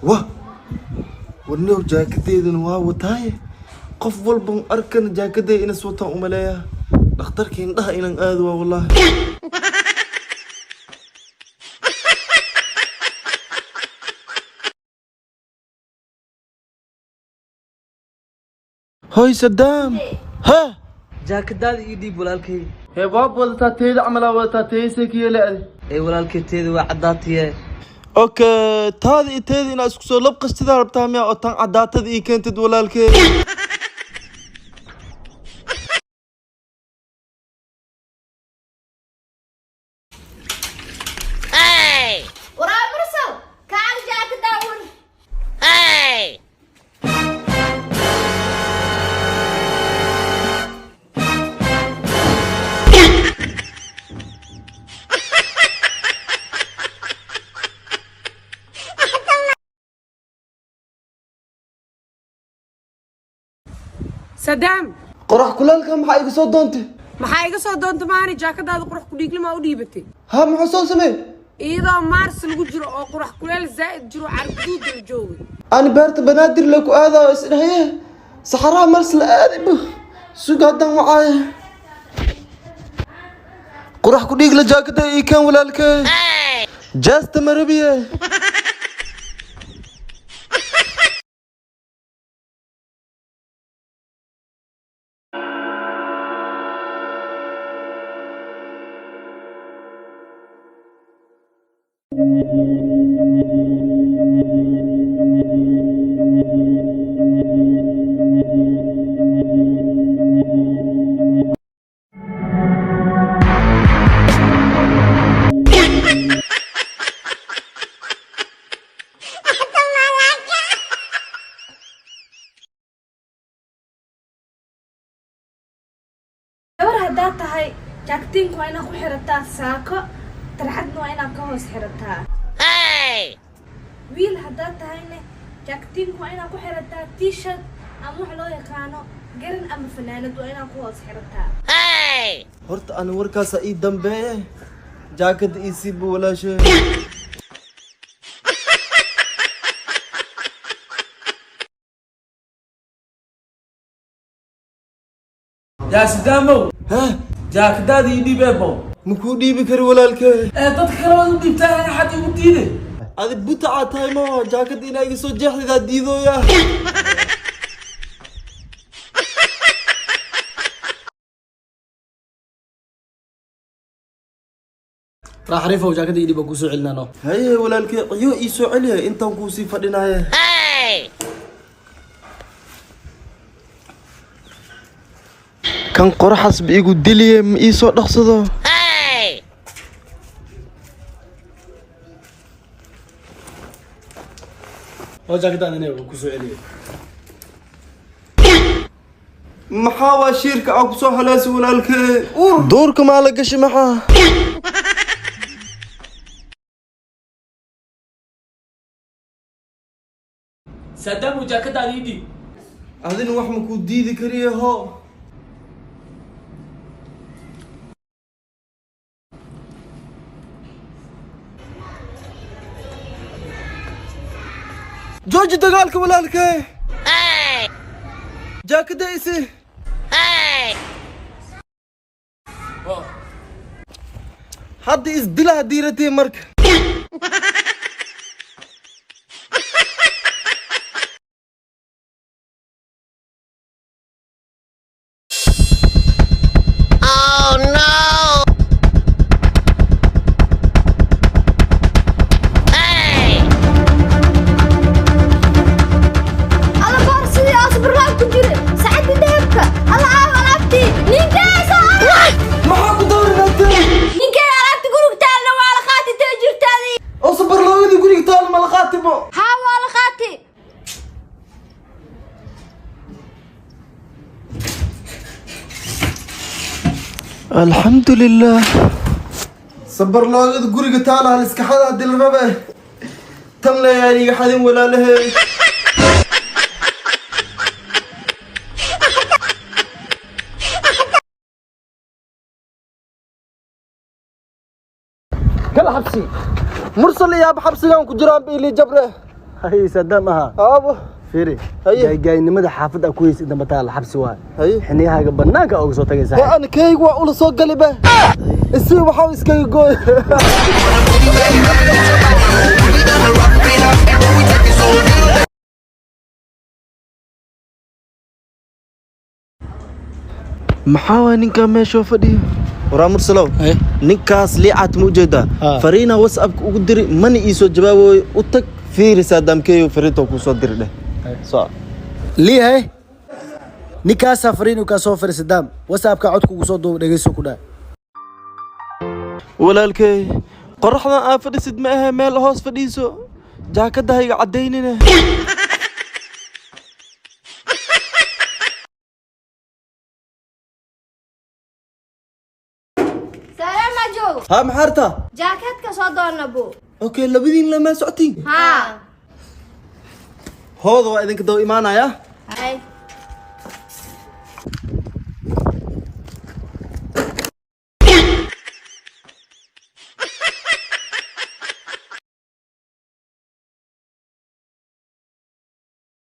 Wah, warniyow, jaakadeydana waa wataaye. Qof walban arkana jaakadey inas wataan umaleeyaa. Dhakhtarka indhaha inaan aado waa wallaahi. Hoy Sadaam, ha. Jaakadaada ii dhiib, walaalkay. Hee, waab wadataa, teeda camalaa wadataa, teesay ka yeele adi. Ee walaalkay, teeda waa caddaatiye. Okay, taada iyo teeda inaa isku soo lab qastidaa rabtaa miya oo tan caddaatada ii keentid, walaalkey? Waraa Mursal, kaal, jaakadaawan. Sadaam. Qorax kulaalka maxaa iga soo doontay? Maxaa iga soo doonta maani? Jaakadaada qurax ku dhiiglimaa u dhiibatay. Ha, muxuu soo sameey? Iyadoo Maars lagu jiro oo qurax kuleel zaa'id jiro, carguduuda la joogay. Ani beerta Banaadir le ku aadaayo isdhahaye, saxaraha mars la aaday bu. Suga, haddan wacaaya. Qorax ku dhiigla, jaakada ii keen, walaalkey. Jaasta marabiye. Gabar haddaad tahay, jaakatiinka waa inaad ku xirataa saako, tarxadna waa inaad ka hoos xirataa. Wiil haddaad tahayne, jaakatiinka waa inaad ku xirataa T-shirt ama wax loo yaqaano garan ama fanaanad waa inaad ku hoos xirataa. Horta ani warkaasa ii dambeeye, jaakada ii siiba, walaashe. Yaa Sidaamow. Ha. Jaakadaada ii dhiib, eebow. Ma kuu dhiibi kari, walaalkey. Ee dadka kale waad u dhiibtaa, ana xad igu diiday? Adi butacaa tahay maho, jaakada inaa iga soo jeexdidaa diidooya. Raa xariifow, jaakada ii dhiib, waan kusoo celinaa no. Haye walaalkey, ciyo ii soo celiya intaan kuu sii fadhinaaye. Kan qoraxaas ba igu diliye, ma ii soo dhaqsado. Oo jaakadaada ine waan kusoo celiyay. Maxaa waa shiirka aa kusoo haleesay, walaalkey? Duurka maa la gashay maxaa? Saadaamow, jaakadaada ii dhiib. Adina wax ma kuu diidi kariye, ho. Jooji dagaalka, walaalkey. Jaakada isi. Hadda isdila haddii ratay marka. Alla baar, sidii asbarlaab ku jira saacadii dahabka. Alla aaw, alaabtii ninkeesa. Maxaa ku dawrinatay? Ninkee, alaabti guriga taalna waa la qaati, tee jirtaadii. Oo sabarlooyadii guriga taal ma la qaatibo? Haa, waa la qaati. Alxamdulilah, sabarlooyada guriga taala haliska xada hadii la rabe, tan leeyaan iga xadin, walaalahey. Gal xabsi, Mursal iyaaba xabsigan ku jiraan ba ili jabre. Hay, Saddam ahaa. Aabo. Fiiri. Haye. Gaagaynimada xaafadda ku haysa inta mataa la xabsi waay. Haye. Xiniyahaaga bannaanka uga soo tagay Hee, saaxiib. ana kaygu waa ula soo gali ba isi waxaa iskaga gooy. Maxaa waay ninkaa meeshoo fadhiyo? Waraa Mursalow, ninkaas liicaad ma ujeedaa? Fariinaa WhatsAppka ugu diri, mana ii soo jawaabooyo. U tag, fiiri Saadaamkeeyo fariintoo kuu soo diri dheh so. Liihay, ninkaasaa fariin kaa soo firi Saddam WhatsAppka, codku ugu soo duuba, dhegeyso ku dhaay. Walaalkey, qoraxdan aa fadhisid ma ahe, meel hoos fadhiiso, jaakadda hayga caddaynina. Salaam ajow. Haa, maxaa artaa? Jaakatka soo doona bu. Okay, labadiin lamaa socotiin? Haa. Hooda waa idinka daba imaanaya. Hay.